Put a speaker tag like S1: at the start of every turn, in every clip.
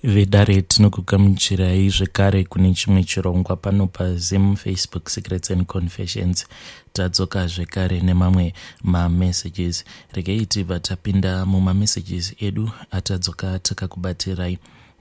S1: Vedare, tinokugamuchirai zvekare kune chimwe chirongwa pano paZim Facebook Secrets and Confessions. Tadzoka zvekare nemamwe mamessages. Regei tibva tapinda mumamessages edu atadzoka takakubatirai.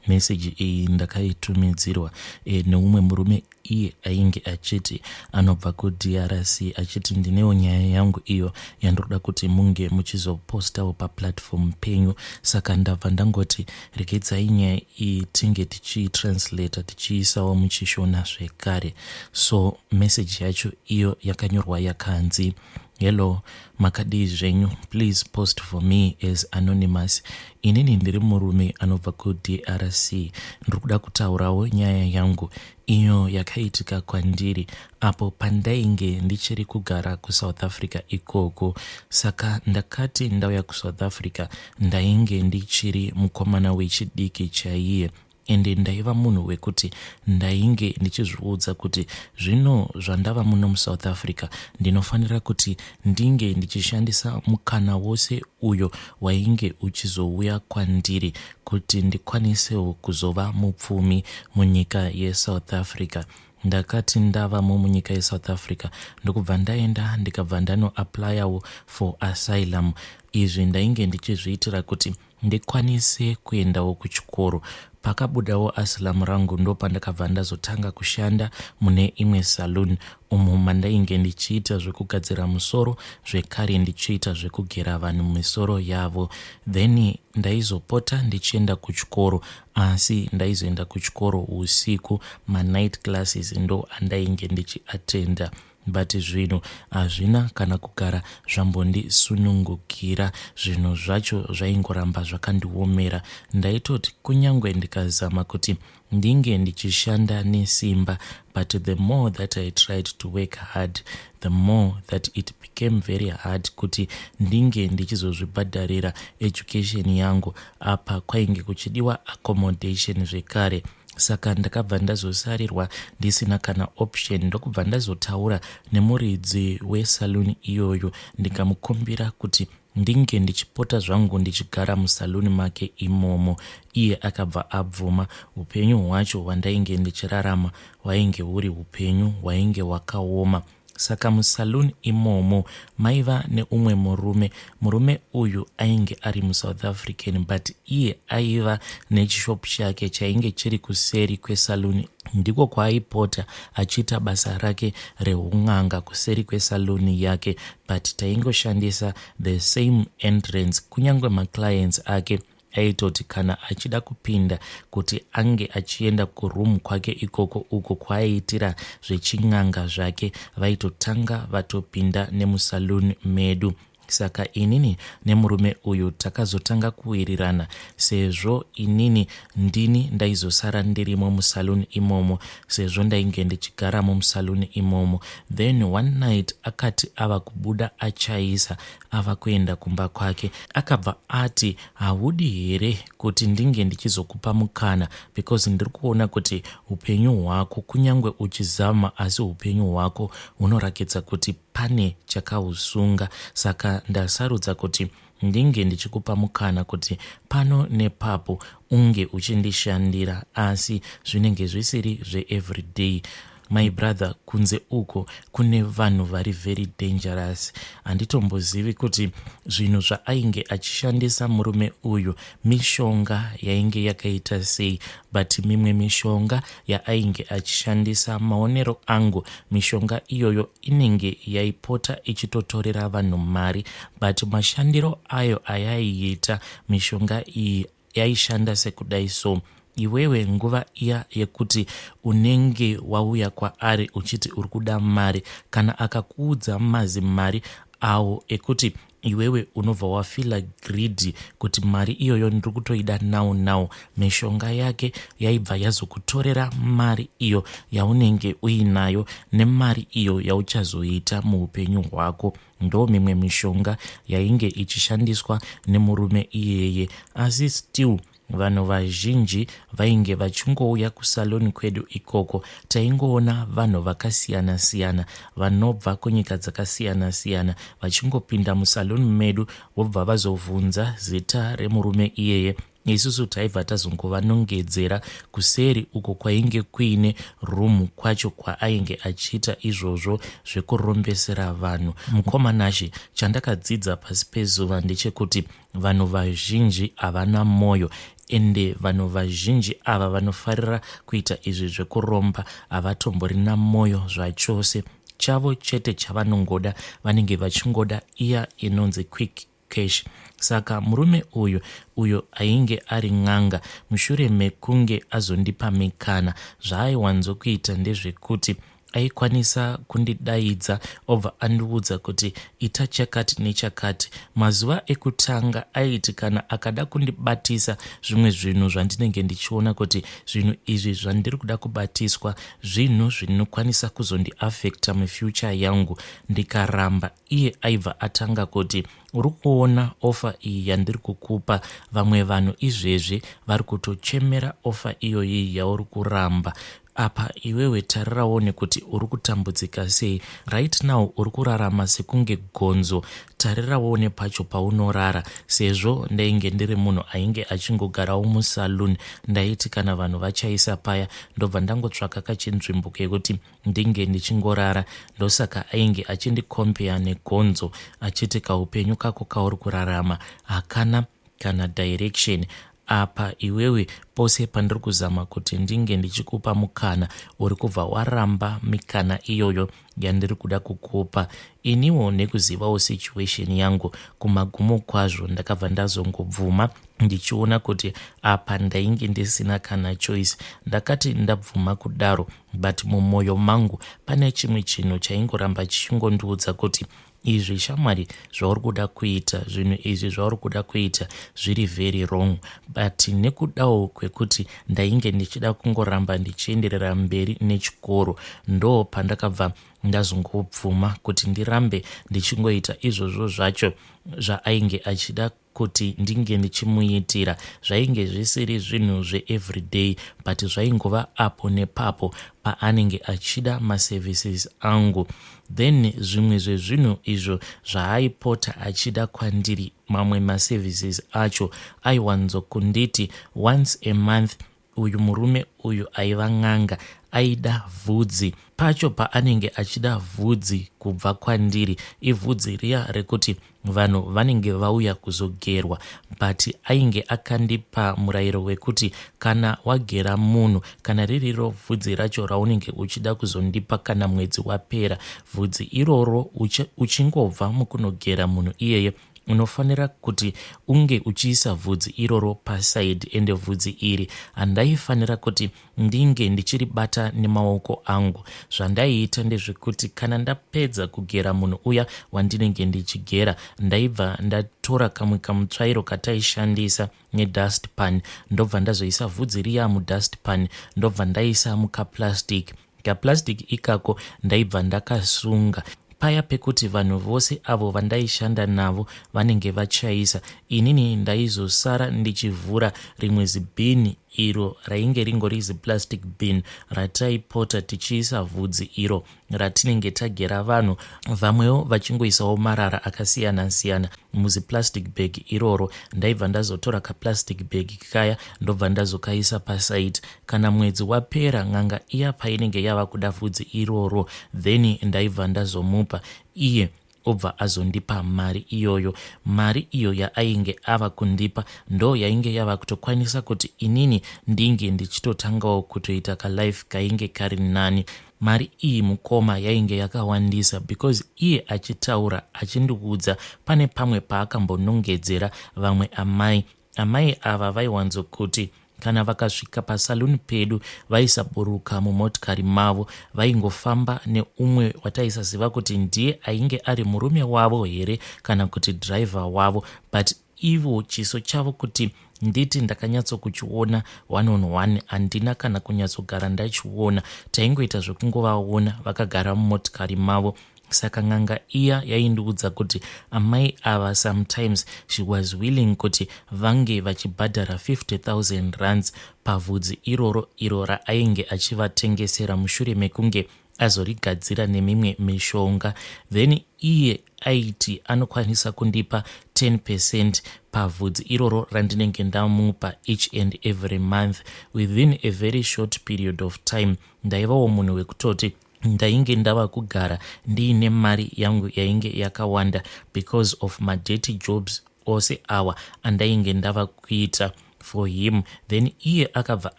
S1: Meseji iyi ndakaitumidzirwa neumwe murume iye ainge achiti anobva kuDRC, achiti ndinewo nyaya yangu iyo yandiroda kuti munge muchizopostawo paplatform penyu. Saka ndabva ndangoti regedzai nyaya iyi tinge tichiitranslata, tichiisawo muchiShona zvekare. So meseji yacho iyo yakanyorwa yakanzi, "Hello, makadii zvenyu? Please post for me as anonymous. Inini ndiri murume anobva kuDRC. Ndiri kuda kutaurawo nyaya yangu iyo yakaitika kwandiri apo pandainge ndichiri kugara kuSouth Africa ikoko. Saka ndakati ndauya kuSouth Africa, ndainge ndichiri mukomana wechidiki chaiye, ende ndaiva munhu wekuti ndainge ndichizviudza kuti zvino zvandava muno muSouth Africa, ndinofanira kuti ndinge ndichishandisa mukana wose uyo wainge uchizouya kwandiri kuti ndikwanisewo kuzova mupfumi munyika yeSouth Africa. Ndakati ndavamo munyika yeSouth Africa, ndokubva ndaenda, ndikabva ndanoapplywo for asylum. Izvi ndainge ndichizviitira kuti ndikwanise kuendawo kuchikoro. Pakabudawo asylum rangu, ndopandakabva ndazotanga kushanda mune imwe saloon umo mandainge ndichiita zvekugadzira musoro, zvekare ndichiita zvekugera vanhu misoro yavo. Then ndaizopota ndichienda kuchikoro, asi ndaizoenda kuchikoro usiku. Manight classes ndo andainge ndichiatenda, but zvinhu hazvina kana kugara zvambondisunungukira. Zvinhu zvacho zvaingoramba zvakandiomera. Ndaitoti kunyange ndikazama kuti ndinge ndichishanda nesimba, but the more that I tried to work hard, the more that it became very hard kuti ndinge ndichizozvibhadharira education yangu. Apa kwainge kuchidiwa accommodation zvekare. Saka ndakabva ndazosarirwa ndisina kana option, ndokubva ndazotaura nemuridzi wesaluni iyoyo, ndikamukumbira kuti ndinge ndichipota zvangu ndichigara musaluni make imomo. Iye akabva abvuma. Upenyu hwacho hwandainge ndichirarama hwainge huri upenyu hwainge hwakaoma. Saka musaluni imomo maiva neumwe murume. Murume uyu ainge ari muSouth African, but iye aiva nechishop chake chainge chiri kuseri kwesaluni. Ndiko kwaaipota achiita basa rake reun'anga, kuseri kwesaluni yake, but taingoshandisa the same entrance. Kunyange maclients ake aitoti kana achida kupinda kuti ange achienda kuroom kwake ikoko, uko kwaaiitira zvechin'anga zvake, vaitotanga vatopinda nemusaluni medu. Saka inini nemurume uyu takazotanga kuwirirana, sezvo inini ndini ndaizosara ndirimo musaluni imomo, sezvo ndainge ndichigaramo musaluni imomo. Then one night akati ava kubuda achaisa, ava kuenda kumba kwake, akabva ati, 'Haudi here kuti ndinge ndichizokupa mukana? Because ndiri kuona kuti upenyu hwako, kunyange uchizama, asi upenyu hwako hunorakidza kuti pane chakahusunga. Saka ndasarudza kuti ndinge ndichikupa mukana kuti pano nepapo unge uchindishandira, asi zvinenge zvisiri zveeveryday. My brother, kunze uko kune vanhu vari very dangerous.' Handitombozivi kuti zvinhu zvaainge achishandisa murume uyu mishonga yainge yakaita sei, but mimwe mishonga yaainge achishandisa, maonero angu, mishonga iyoyo inenge yaipota ichitotorera vanhu mari, but mashandiro ayo ayaiita mishonga iyi yaishanda sekudai so: iwewe nguva iya yekuti unenge wauya kwaari uchiti uri kuda mari, kana akakuudza mazimari awo ekuti iwewe unobva wafeela greedy kuti mari iyoyo ndiri kutoida now now, mishonga yake yaibva yazokutorera mari iyo yaunenge uinayo nemari iyo yauchazoita muupenyu hwako. Ndo mimwe mishonga yainge ichishandiswa nemurume iyeye. Asi still vanhu vazhinji vainge vachingouya kusaloni kwedu ikoko. Taingoona vanhu vakasiyana-siyana vanobva kunyika dzakasiyana-siyana vachingopinda musaloni medu, vobva vazobvunza zita remurume iyeye. Isusu taibva tazongovanongedzera kuseri uko kwainge kuine room kwacho kwaainge achiita izvozvo zvekurombesera vanhu. Mukoma Nashe, chandakadzidza pasi pezuva ndechekuti vanhu vazhinji havana moyo ende vanhu vazhinji ava vanofarira kuita izvi zvekuromba havatomborina moyo zvachose. Chavo chete chavanongoda vanenge vachingoda iya inonzi quick cash. Saka murume uyu, uyo ainge ari n'anga, mushure mekunge azondipa mikana, zvaaiwanzokuita ndezvekuti aikwanisa kundidaidza obva andiudza kuti ita chakati nechakati. Mazuva ekutanga aiti kana akada kundibatisa zvimwe zvinhu zvandinenge ndichiona kuti zvinhu izvi zvandiri kuda kubatiswa zvinhu zvinokwanisa kuzondiafecta mufuture yangu, ndikaramba, iye aibva atanga kuti uri kuona offer iyi yandiri kukupa, vamwe vanhu izvezvi vari kutochemera offer iyoyi yauri kuramba. Apa iwewe tarirawo nekuti uri kutambudzika sei right now, uri kurarama sekunge gonzo. Tarirawo nepacho paunorara. Sezvo ndainge ndiri munhu ainge achingogarawo musaloon, ndaiti kana vanhu vachaisa paya ndobva ndangotsvaka kachinzvimbo kekuti ndinge ndichingorara. Ndosaka ainge achindikompeya negonzo achiti kaupenyu kako kauri kurarama hakana kana direction. Apa iwewe pose pandiri kuzama kuti ndinge ndichikupa mukana, uri kubva waramba mikana iyoyo yandiri kuda kukupa. Iniwo nekuzivawo situation yangu, kumagumo kwazvo ndakabva ndazongobvuma ndichiona kuti apa ndainge ndisina kana choice. Ndakati ndabvuma kudaro, but mumwoyo mangu pane chimwe chinhu chaingoramba chichingondiudza kuti izvi shamwari zvauri kuda kuita, zvinhu izvi zvauri kuda kuita zviri very wrong. But nekudawo kwekuti ndainge ndichida kungoramba ndichienderera mberi nechikoro, ndo pandakabva ndazongobvuma kuti ndirambe ndichingoita izvozvo zvacho zvaainge achida kuti ndinge ndichimuitira. Zvainge zvisiri zvinhu zveeveryday, but zvaingova apo nepapo paanenge achida maservices angu. Then zvimwe zvezvinhu izvo zvaaipota achida kwandiri, mamwe maservices acho, aiwanzokunditi once a month uyu murume uyu aiva n'anga aida vhudzi. Pacho paanenge achida vhudzi kubva kwandiri, ivhudzi riya rekuti vanhu vanenge vauya kuzogerwa, but ainge akandipa murayiro wekuti kana wagera munhu, kana ririro vhudzi racho raunenge uchida kuzondipa kana mwedzi wapera, vhudzi iroro uchingobva mukunogera munhu iyeye, unofanira kuti unge uchiisa vhudzi iroro paside. Ende vhudzi iri handaifanira kuti ndinge ndichiribata nemaoko angu. Zvandaiita ndezvekuti kana ndapedza kugera munhu uya wandinenge ndichigera, ndaibva ndatora kamwe kamutsvairo kataishandisa nedust pan, ndobva ndazoisa vhudzi riya mudust pan, ndobva ndaisa mukaplastic. Kaplastic ikako ndaibva ndakasunga paya pekuti vanhu vose avo vandaishanda navo vanenge vachaisa, inini ndaizosara ndichivhura rimwe zibhini iro rainge ringori ziplastic bin rataipota tichiisa vhudzi iro ratinenge tagera vanhu, vamwewo vachingoisawo marara akasiyana-siyana muziplastic bag iroro. Ndaibva ndazotora kaplastic bag kaya, ndobva ndazokaisa paside. Kana mwedzi wapera, n'anga iya painenge yava kuda vhudzi iroro, then ndaibva ndazomupa, iye obva azondipa mari iyoyo. Mari iyo yaainge ava kundipa ndo yainge yava kutokwanisa kuti inini ndinge ndichitotangawo kutoita kalife kainge kari nani. Mari iyi, mukoma, yainge yakawandisa because iye achitaura achindiudza, pane pamwe paakambonongedzera vamwe amai. Amai ava vaiwanzokuti kana vakasvika pasaloon pedu vaisaburuka mumotikari mavo, vaingofamba neumwe wataisaziva kuti ndiye ainge ari murume wavo here kana kuti dhiraivha wavo, but ivo chiso chavo kuti nditi ndakanyatsokuchiona one on one, handina kana kunyatsogara ndachiona. Taingoita zvekungovaona vakagara mumotikari mavo. Saka n'anga iya yaindiudza kuti amai ava sometimes she was willing kuti vange vachibhadhara 50 000 rands pavhudzi iroro iro raainge achivatengesera mushure mekunge azorigadzira nemimwe mishonga. Then iye aiti anokwanisa kundipa 10 percent pavhudzi iroro randinenge ndamupa each and every month. Within a very short period of time ndaivawo munhu wekutoti ndainge ndava kugara ndiine mari yangu yainge yakawanda because of madirty jobs ose awa andainge ndava kuita for him. Then iye akabva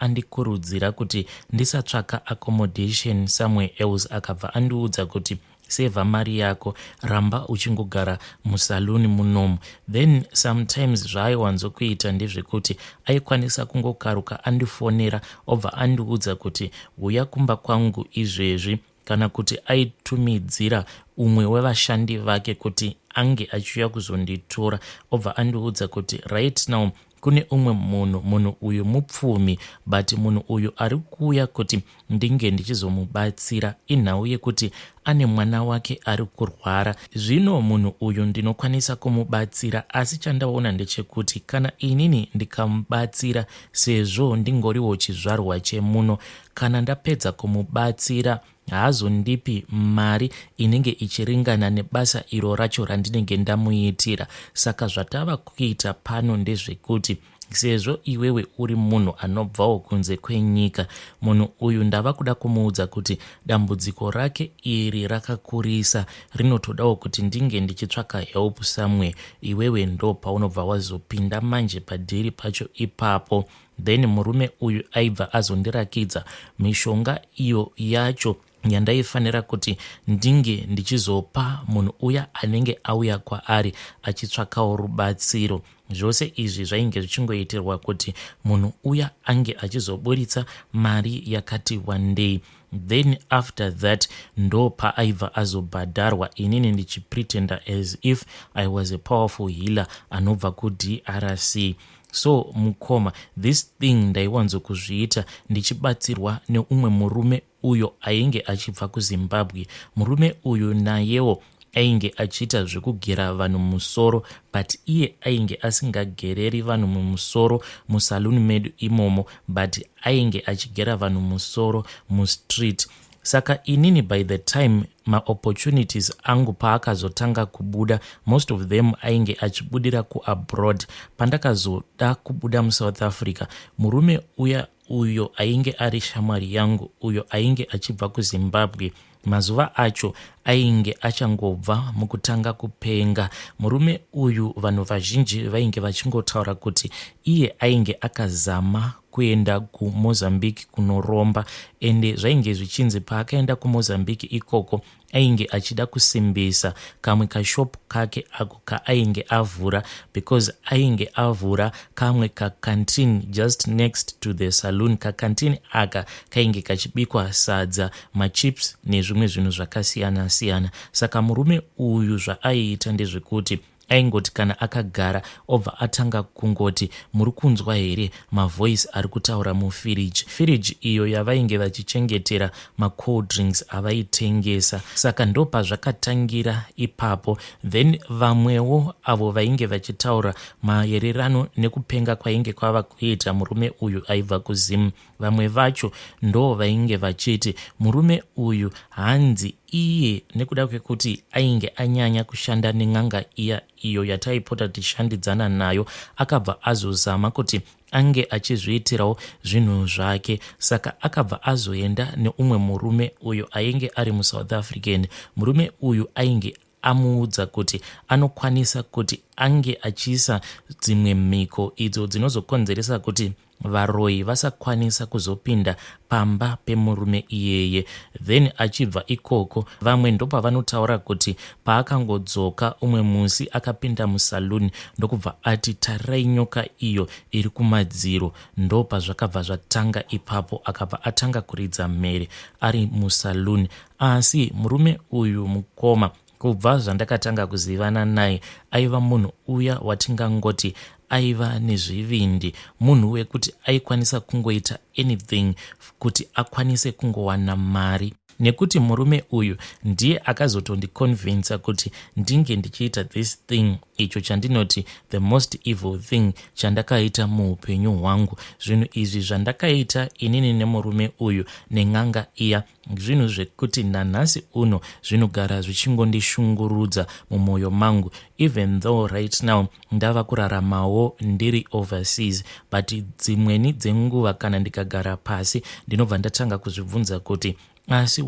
S1: andikurudzira kuti ndisatsvaka accommodation somewhere else. Akabva andiudza kuti, "Sevha mari yako, ramba uchingogara musaluni munomu." Then sometimes zvaaiwanzokuita ndezvekuti aikwanisa kungokaruka andifonera, obva andiudza kuti, "Uya kumba kwangu izvezvi," kana kuti aitumidzira umwe wevashandi vake kuti ange achiuya kuzonditora, obva andiudza kuti, "Right now kune umwe munhu, munhu uyu mupfumi, but munhu uyu ari kuuya kuti ndinge ndichizomubatsira. Inhau yekuti ane mwana wake ari kurwara. Zvino munhu uyu ndinokwanisa kumubatsira, asi chandaona ndechekuti kana inini ndikamubatsira, sezvo ndingoriwo chizvarwa chemuno, kana ndapedza kumubatsira haazondipi mari inenge ichiringana nebasa iro racho randinenge ndamuitira. Saka zvatava kuita pano ndezvekuti sezvo iwewe uri munhu anobvawo kunze kwenyika, munhu uyu ndava kuda kumuudza kuti dambudziko rake iri rakakurisa, rinotodawo kuti ndinge ndichitsvaka help somewhere. Iwewe ndo paunobva wazopinda manje padhiri pacho ipapo." Then murume uyu aibva azondirakidza mishonga iyo yacho yandaifanira kuti ndinge ndichizopa munhu uya anenge auya kwaari achitsvakawo rubatsiro. Zvose izvi zvainge zvichingoitirwa kuti munhu uya ange achizoburitsa mari yakati wandei. Then after that ndo paaibva azobhadharwa, inini ndichipretenda as if I was a powerful healer anobva kuDRC. So mukoma, this thing ndaiwanzokuzviita ndichibatsirwa neumwe murume uyo ainge achibva kuZimbabwe. Murume uyu nayewo ainge achiita zvekugera vanhu musoro, but iye ainge asingagereri vanhu mumusoro musaluni medu imomo, but ainge achigera vanhu musoro mustreet. Saka inini by the time maopportunities angu paakazotanga kubuda, most of them ainge achibudira kuabroad. Pandakazoda kubuda muSouth Africa, murume uya uyo ainge ari shamwari yangu, uyo ainge achibva kuZimbabwe, mazuva acho ainge achangobva mukutanga kupenga. Murume uyu, vanhu vazhinji vainge vachingotaura kuti iye ainge akazama kuenda kuMozambique kunoromba, ende zvainge zvichinzi paakaenda kuMozambique ikoko ainge achida kusimbisa kamwe kashopu kake ako kaainge avhura, because ainge avhura kamwe kacanteen just next to the saloon. Kacanteen aka kainge kachibikwa sadza, machips nezvimwe zvinhu zvakasiyana-siyana. Saka murume uyu zvaaiita ndezvekuti aingoti kana akagara, obva atanga kungoti, "Muri kunzwa here mavoice ari kutaura mufiriji?" Firiji iyo yavainge vachichengetera macold drinks avaitengesa. Saka ndopazvakatangira ipapo. Then vamwewo avo vainge vachitaura maererano nekupenga kwainge kwava kuita murume uyu aibva kuZimu, vamwe vacho ndo vainge vachiti murume uyu hanzi iye nekuda kwekuti ainge anyanya kushanda nen'anga iya iyo yataipota tichishandidzana nayo, akabva azozama kuti ange achizviitirawo zvinhu zvake. Saka akabva azoenda neumwe murume uyo ainge ari muSouth African. Murume uyu ainge amuudza kuti anokwanisa kuti ange achiisa dzimwe mhiko idzo dzinozokonzeresa kuti varoyi vasakwanisa kuzopinda pamba pemurume iyeye. Then achibva ikoko, vamwe ndopavanotaura kuti paakangodzoka umwe musi, akapinda musaluni ndokubva ati, "Tarirai nyoka iyo iri kumadziro." Ndopazvakabva zvatanga ipapo, akabva atanga kuridza mhere ari musaluni. Asi murume uyu, mukoma, kubva zvandakatanga kuzivana naye, aiva munhu uya watingangoti aiva nezvivindi, munhu wekuti aikwanisa kungoita anything kuti akwanise kungowana mari. Nekuti murume uyu ndiye akazotondiconvinsa kuti ndinge ndichiita this thing, icho chandinoti the most evil thing chandakaita muupenyu hwangu. Zvinhu izvi zvandakaita inini nemurume uyu nen'anga iya, zvinhu zvekuti nanhasi uno zvinogara zvichingondishungurudza mumwoyo mangu. Even though right now ndava kuraramawo ndiri overseas, but dzimweni dzenguva kana ndikagara pasi, ndinobva ndatanga kuzvibvunza kuti asi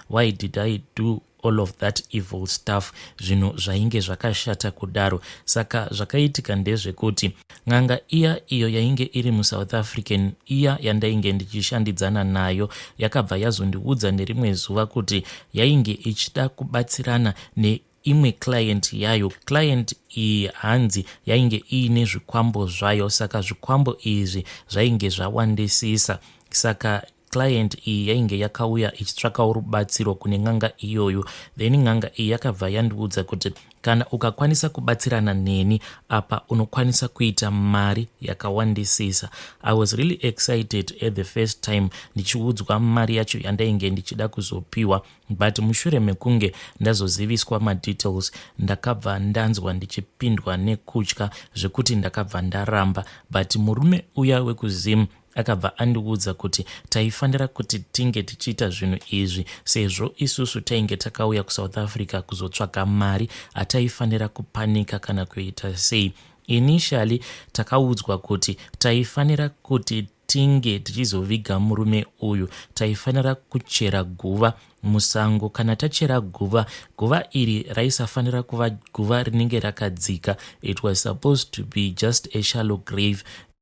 S1: why did I do all of that evil stuff, zvinhu zvainge zvakashata kudaro? Saka zvakaitika ndezvekuti n'anga iya, iyo yainge iri muSouth African, iya yandainge ndichishandidzana nayo, yakabva yazondiudza nerimwe zuva kuti yainge ichida kubatsirana neimwe client yayo. Client iyi hanzi yainge iine zvikwambo zvayo, saka zvikwambo izvi zvainge zvawandisisa. Saka client iyi yainge yakauya ichitsvakawo rubatsiro kune n'anga iyoyo. Then n'anga iyi yakabva yandiudza kuti kana ukakwanisa kubatsirana neni apa, unokwanisa kuita mari yakawandisisa. I was really excited at the first time ndichiudzwa mari yacho yandainge ndichida kuzopiwa, but mushure mekunge ndazoziviswa madetails, ndakabva ndanzwa ndichipindwa nekutya zvekuti ndakabva ndaramba. But murume uya wekuZim akabva andiudza kuti taifanira kuti tinge tichiita zvinhu izvi, sezvo isusu tainge takauya kuSouth Africa kuzotsvaga mari, hataifanira kupanika kana kuita sei. Initially takaudzwa kuti taifanira kuti tinge tichizoviga murume uyu, taifanira kuchera guva musango. Kana tachera guva, guva iri raisafanira kuva guva rinenge rakadzika. It was supposed to be just a shallow grave.